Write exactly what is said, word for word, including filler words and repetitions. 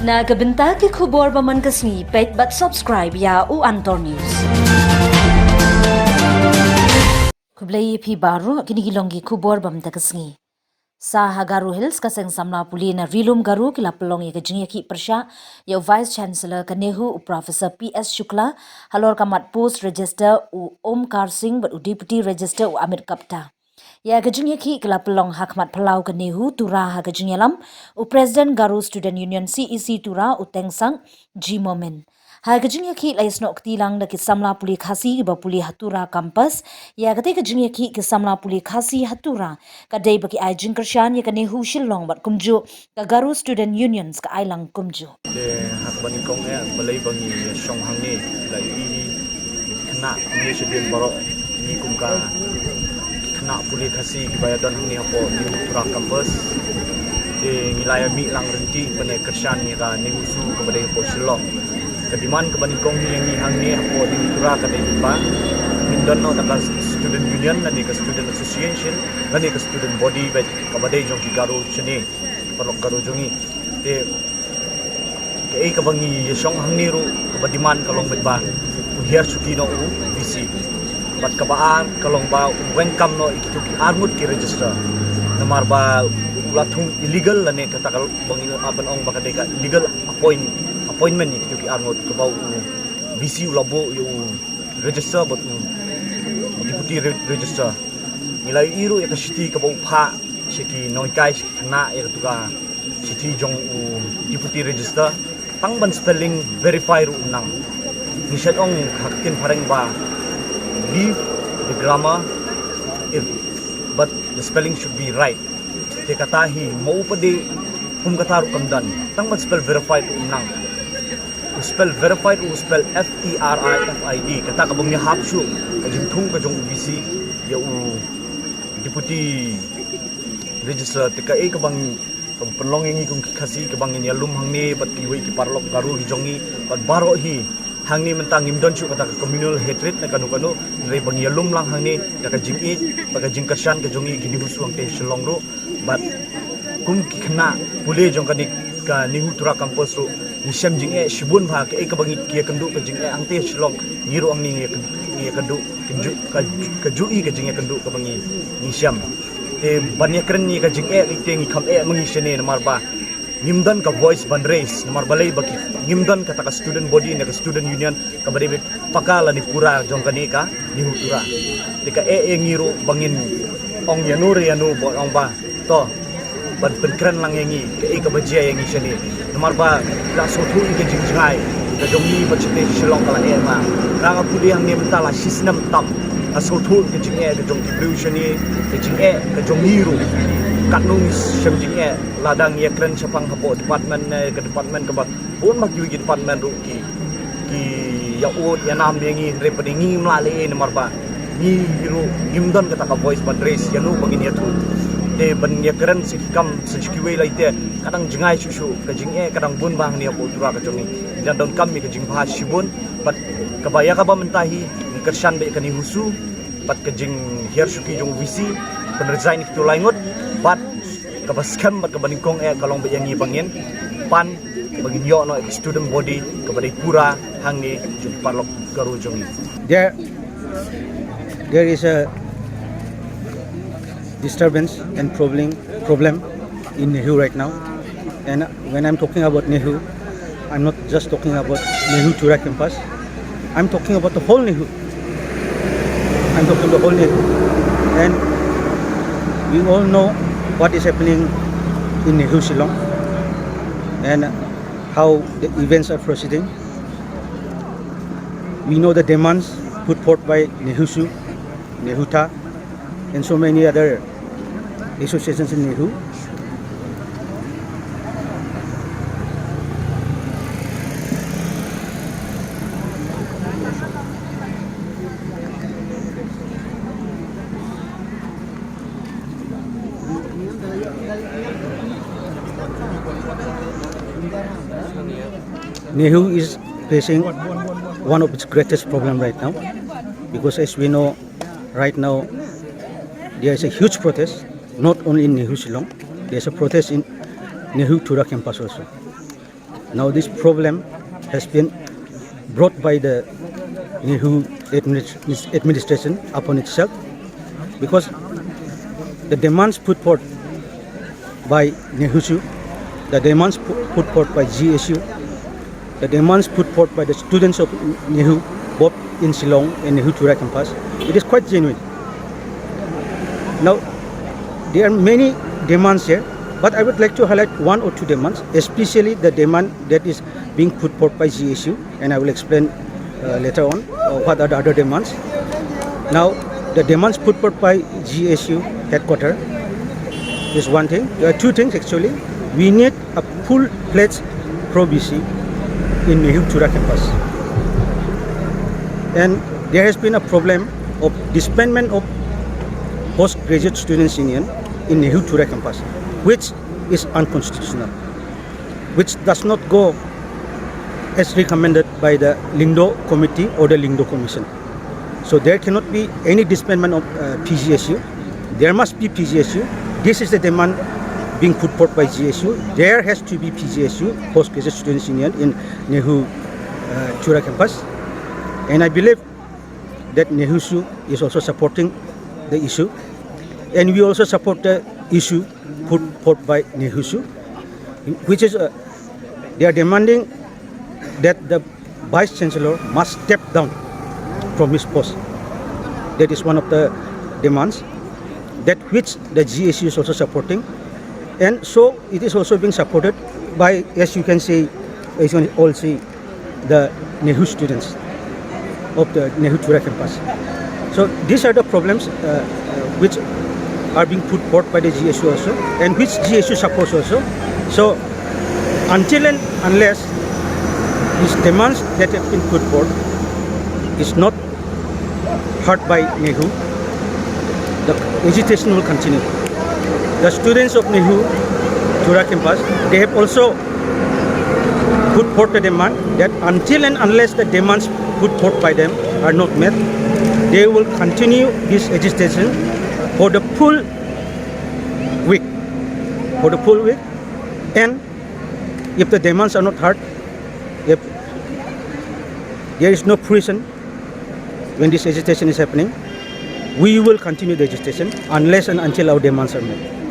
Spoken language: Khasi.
Na ka bynta ki khubor ba man ka sngi, peit bad subscribe ïa u Antor News. Khublei ïa phi baroh, kine ki long ki khubor ba mynta ka sngi. Sa ha Garo Hills, ka seng samla pule na Ri-lum Garo ki la pynlong ïa ka jingïakhih pyrshah ïa u Vice Chancellor ka NEHU, u Professor P S Shukla, halor ka mat post Registrar u Omkar Singh bad u Deputy Registrar u Amit Kapta. Ïa ka jingïakhih ka la pynlong ha khmat phyllaw ka NEHU, Tura, ha ka jingïalam u President Garo Student Union, C E C, Tura, u Thengsang G Momin. Ha ka jingïakhih la ïasnoh kti lang da ki samla pule Khasi kiba pule ha Tura campus. Ïa katei ka jingïakhih ki samla pule Khasi ha Tura ka dei ba ki ai jingkyrshan ïa ka NEHU Shillong bad kumjuh ka Garo Student Unions ka ai lang kumjuh. Te ha kaba nyngkong eh, balei ba ngi ïashong hangne, la ïohi khynnah ngi shadien baroh, ngi kum ka khynnah pule Khasi kiba ïadon hangne hapoh NEHU Tura campus. Te ngi la ïamih lang ryntih ban ïakyrshan ïa ka NEHUSU kaba dei hapoh Shillong. Ka demand kaba nyngkong hi ïa ngi hangne hapoh NEHU Tura ka dei ba ngin don noh da ka student union lane ka student association lane ka student body ba kaba dei jong ki Garo shane, paralok Garo jong ngi. Te kaei kaba ngi ïashong hangne ruh, kaba demand ka long beit ba un hiar shuki noh u VC. Bad kaba ar ka long ba un weng kam noh ïa kito ki arngut ki register. Namar ba u la thung illegal lane kata ka ba ngi lah ban ong ba ka dei ka illegal appoint, appointment ïa kito ki arngut kaba u VC u la buh ïa u register bad u deputy re-, register. Ngi la ïohi ruh ïa ka shithi kaba u phah sha ki nonghikai, sha ki khynnah, ïa katu ka shithi jong u deputy register. Tang ban spelling verify ruh um nang. Ngi shait ong ha ka ktien phareng ba leave the grammar if, but the spelling should be right. Te kata hi mo u pade kum kata ruh kam don. Tang ban spell verified ruh um nang. U spell verified, u spell F E R I F I D. Kata kaba ngi hap shuh ka jingthung ka jong u VC ïa u deputy register. Te kaei kaba ngi, kaba pynlong ïa ngi kum ki Khasi, kaba ngin ïalum hangne bad kiwei ki paralok Garo hi jong ngi bad baroh hi hangne mynta ngim don shuh kata ka communal hatred na kano kano. Hynrei ba ngi ïalum lang hangne da ka jingïeit bad ka jingkyrshan ka jong ngi ki NEHUSU hangtei Shillong ruh. Bad kum ki khynnah pule jong kane ka NEHU Tura campus ruh ngi shem jingeh shibun bha, kaei kaba ngi ïakynduh ka jingeh hangtei Shillong, ngi ruh hangne ngi ïakynduh, ngi ïakynduh kynjuh, ka, kajuh ïa ka jingïakynduh kaba ngi, ngi shem. Te ban ïakren ïa ka jingeh, te ngi kham eh ma ngi shane namar ba ngim don ka voice ban raise, namar balei ba ki, ngim don kata ka student body ne ka student union kaba dei beit paka lane pura jong kane ka NEHU Tura. Te ka eh ïa ngi ruh ba ngin ong ïano re ïano, ba ong ba to ban pynkren lang ïa ngi kaei kaba jia ïa ngi shane. Namar ba la sngewthuh ïa ka jingjngai ka jong ngi bad shatei Shillong ka la eh ma. Nga nga pule hangne mynta la shisnem tam. Nga sngewthuh ïa ka jingeh ka jong ki briew shane, ka jingeh ka jong ngi ruh. Katno ngi shem jingeh lada ngi ïakren shaphang hapoh department ne ka department kaba bun ma kiwei ki department ruh ki, ki ïa ud ïa nam ïa ngi, hynrei pynban ngim lah leh ei namar ba ngi ruh ngim don kata ka voice ban raise ïano ba ngin ïathuh. Te ban ïakren sa ki kam sa kiwei lai te ka dang jngai shuh shuh, ka jingeh ka dang bun bha hangne hapoh Tura ka jong ngi. Ngi dang donkam ïa ka jingbha shibun bad kaba ïa kaba mynta hi ngi kyrshan beit ïa ka NEHUSU bad ka jinghiar shuki jong u VC, pynresign ïa kito lai ngut bad kaba skhem bad kaba nyngkong eh ka long beit ïa ngi ba ngin pan, ba ngin ïoh noh ïa ka student body kaba dei pura hangne jong ki paralok Garo jong ngi. There, there is a disturbance and problem, problem in NEHU right now. And when I'm talking about NEHU, I'm not just talking about NEHU Tura campus. I'm talking about the whole NEHU. I'm talking the whole NEHU. And we all know what is happening in NEHU Shillong and how the events are proceeding. We know the demands put forth by NEHUSU, NEHUTA, and so many other associations in NEHU. NEHU is facing one of its greatest problem right now, because as we know, right now, there is a huge protest, not only in NEHU Shillong, there is a protest in NEHU Tura campus also. Now this problem has been brought by the NEHU administ- administration upon itself, because the demands put forth by NEHUSU, the demands pu- put forth by GSU, the demands put forth by the students of NEHU, both in Shillong and NEHU Tura campus, it is quite genuine. Now, there are many demands here, but I would like to highlight one or two demands, especially the demand that is being put forth by GSU, and I will explain uh, later on uh, what are the other demands. Now, the demands put forth by GSU headquarter is one thing. There are two things actually. We need a full-fledged Pro VC in NEHU Tura campus. And there has been a problem of disbandment of Postgraduate Students Union in NEHU Tura campus, which is unconstitutional, which does not go as recommended by the Lyngdoh Committee or the Lyngdoh Commission. So there cannot be any disbandment of uh, PGSU. There must be PGSU. This is the demand being put forth by GSU. There has to be PGSU, Postgraduate Students Union, in NEHU uh, Tura campus. And I believe that NEHUSU is also supporting the issue. And we also support the issue put forth by NEHUSU, which is uh, they are demanding that the Vice Chancellor must step down from his post. That is one of the demands that which the GSU is also supporting. And so it is also being supported by, as you can see, as you can all see, the NEHU students of the NEHU Tura campus. So these are the problems uh, uh, which are being put forth by the GSU also, and which GSU supports also. So until and unless these demands that have been put forth is not heard by NEHU, the agitation will continue. The students of NEHU Tura campus, they have also put forth a demand that until and unless the demands put forth by them are not met, they will continue this agitation for the full week, for the full week. And if the demands are not heard, if there is no fruition when this agitation is happening, we will continue the agitation unless and until our demands are met.